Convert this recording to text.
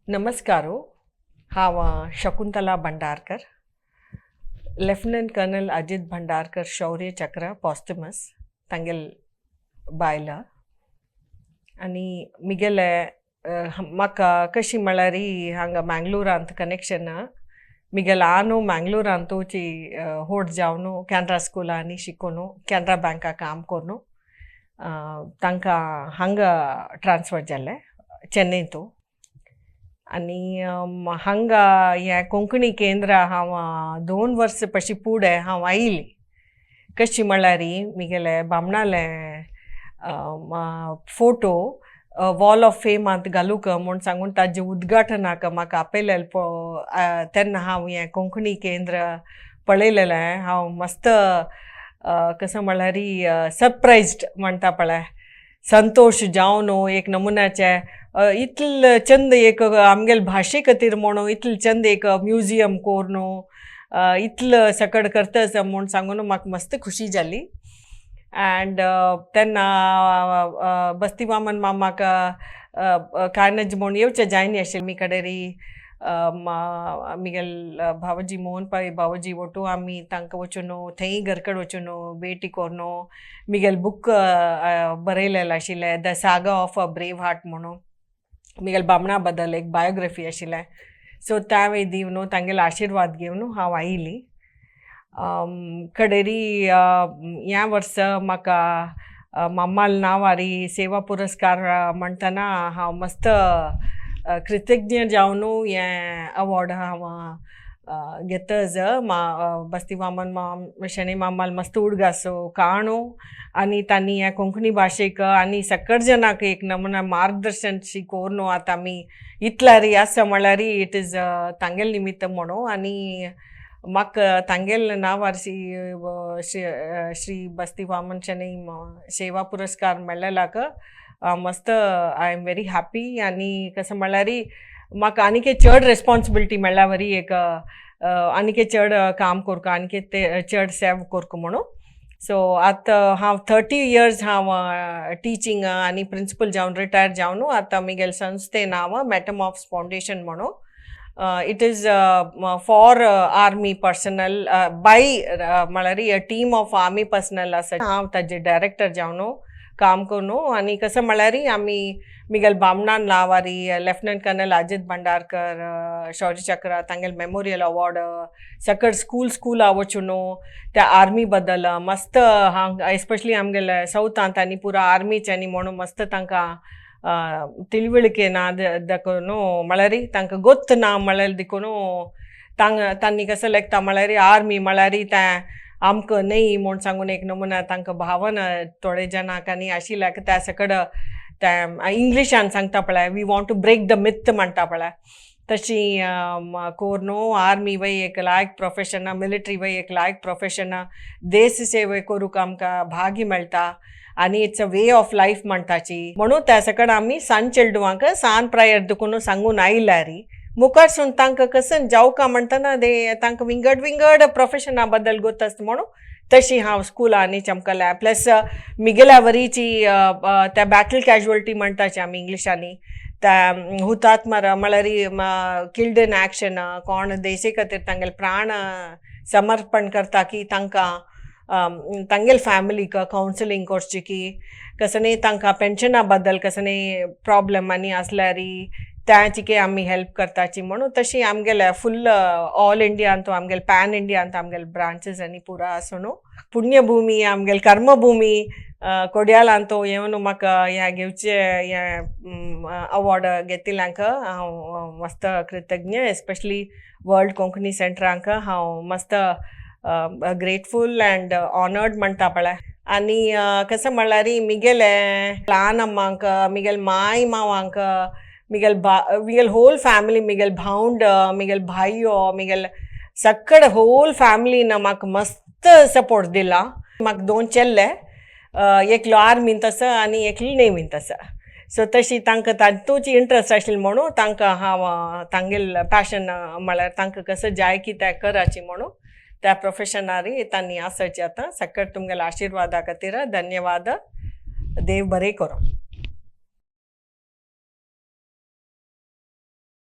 नमस्कार. हांव Shakuntala Bhandarkar, lieutenant colonel अजित भंडारकर, शौर्य चक्र पॉस्थुमस, तांगेल बायला. आनी मिगेले म्हाका कशी म्हळ्यार हांगा मँगलोरांत कनेक्शन. मिगेले हांव मँगलोरांतूची होड जावन कॅनरा स्कुलांनी शिकोवन, कॅनरा बँका काम करून, तांकां हांगा ट्रान्सफर जालें चेन्नयंतू. आनी हांगा हें कोंकणी केंद्र हांव 2 वर्सां पशी फुडें हांव आयली. कशी म्हळ्यार मिगेले बामणाले फोटो वॉल ऑफ फेमांत घालूंक म्हूण सांगून ताजें उद्घाटनाक म्हाका आपयलेलें. तेन्ना हांव हें कोंकणी केंद्र पळयलेलें. हांव मस्त, कसो म्हळ्यार, सरप्रायज्ड म्हणटा पळय, संतोश जावन, एक नमुन्याचे इतले चंद एक आमगेले भाशे खातीर म्हणून इतले चंद एक म्युजियम कोरून इतलो सकड करता म्हूण सांगून म्हाका मस्त खुशी जाली. अँड तेन्ना बस्ती वामन मामाक कांय नज म्हूण येवचें जायनी आशिल्लें. मी कडेरी मिगेल भावजी, मोहन पाई भावजी ओटू आमी तांकां वचून थंय घरकड वचून भेटी करून, मिगेल बूक बरयलेलें आशिल्लें, The Saga of a Brave Heart म्हणून, मिगेल बामणा बद्दल एक बायोग्राफी आशिल्लें. सो त्या दिवन, तांगेलो आशिर्वाद घेवन हांव आयली. कडेरी ह्या वर्सा म्हाका मामाल नांवारी सेवा पुरस्कार म्हणटना हांव मस्त कृतज्ञ जावन हें अवॉर्ड हांव घेतज. मा बस्ती वामन माम, शणै मामाल मस्त उडगासो काणू आनी तांणी ह्या कोंकणी भाशेक आनी सकळ जनाक एक नमुना मार्गदर्शन करून आतां आमी इतल्यारी आसा म्हळ्यार it is तांगेले निमित्त म्हणून. आनी म्हाका तांगेले नांवार श्री श्री श्री बस्ती वामन शणै सेवा पुरस्कार मेळ्ळेल्याक मस्त I am very happy. आनी कसं म्हळ्यार म्हाका आनीक चड रेस्पॉन्सिबिलिटी मेळ्ळ्या वरी, एक आनीक चड काम करूंक, आनीक ते चड सेव करूंक म्हणून. सो आतां हांव 30 इयर्स हांव टिचींग आनी प्रिंसिपल जावन रिटायर जावन, आतां म्हगेले संस्थे नांव मेटमॉफ्स फावंडेशन म्हणून. It is for army personnel by म्हळ्यार a team of army personnel आसा. हांव ताजे डायरेक्टर जावन काम करून, आनी कसं म्हळ्यार आमी मिगेल बामणान नांवारी लेफ्टनंट कर्नल अजित भंडारकर शौर्य चक्र तांगेले मेमोरियल अवॉर्ड, सकड स्कूल स्कुला वचून त्या आर्मी बद्दल मस्त हांग, एस्पेशली आमगेले सावथांत आनी पुरा आर्मीचे आनी म्हणून मस्त तांकां ತಿಳುವಳಿಕೆ ना देखून, म्हळ्यार तांकां गोत्त ना म्हळ्यार देखून तांग तांणी कसं लेखता म्हळ्यार आर्मी म्हळ्यार तें आमकां न्हय म्हूण सांगून एक नमुना तांकां भावना थोडे जनाक आनी आशिल्ल्याक त्या सकड तें इंग्लिशान सांगता पळय, "We want to break the myth" म्हणटा पळय, तशी करून आर्मी वय एक लायक प्रोफेशन, मिलिटरी वय एक लायक प्रोफेशन, देश सेवे करूंक आमकां भाग्य मेळटा आनी it's a way of life म्हणटाची म्हणून त्या सकड आमी सान चेडवांक सान प्रायर दुखून सांगून आयल्यारी मुखारसून तांकां कसन जावका म्हणटना ते तांकां विंगड विंगड प्रोफेशना बद्दल गोत आसता म्हणून तशी हांव स्कुलांनी चमकल्या. प्लस मिगेल्या वरीची त्या बॅटल कॅज्युअलिटी म्हणटाची आमी इंग्लिशांनी, त्या हुतात्मर म्हळ्यार किल्ड इन ॲक्शन, कोण देशे खातीर तांगेले प्राण समर्पण करता की तांकां तांगेले फॅमिलीक कावन्सिलींग करची की कसनी तांकां पेन्शना बद्दल कसनी प्रॉब्लम आनी आसल्यार त्याचिके आमी हेल्प करताची म्हणून. तशी आमगेले फुल ऑल इंडियांत आमगेले, पॅन इंडियांत आमगेले ब्रांचीस आनी पुरा आसा न्हू. पुण्यभूमी आमगेले, कर्मभूमी कोडियालांत येवन म्हाका हें घेवचें, हें अवॉर्ड घेतिल्ल्याक हांव मस्त कृतज्ञ. एस्पेशली वर्ल्ड कोंकणी सेंटरांक हांव मस्त ग्रेटफूल अँड ऑनर्ड म्हणटा पळय. आनी कसं म्हणल्यार मिगेले ल्हान अम्मांक, मिगेले माय मावांक, मिगेल बा, मिगेल होल फॅमिली, मिगेल भावंड, मिगेल भाययो, मिगेल सकड होल फॅमिलीन म्हाका मस्त सपोर्ट दिला. म्हाका दोन चेल्ले, एकलो आर्मींत आसा आनी एकलो नेवींत आसा. सो तशी तांकां तातूंच इंट्रस्ट आशिल्लो म्हणून तांकां हांव तांगेल पॅशन म्हळ्यार तांकां कसं जाय की तें कराची म्हणून त्या प्रोफेशनारी तांणी आसाची. आतां सकट तुमगेल्या आशिर्वादा खातीर धन्यवाद. देव बरें करूं.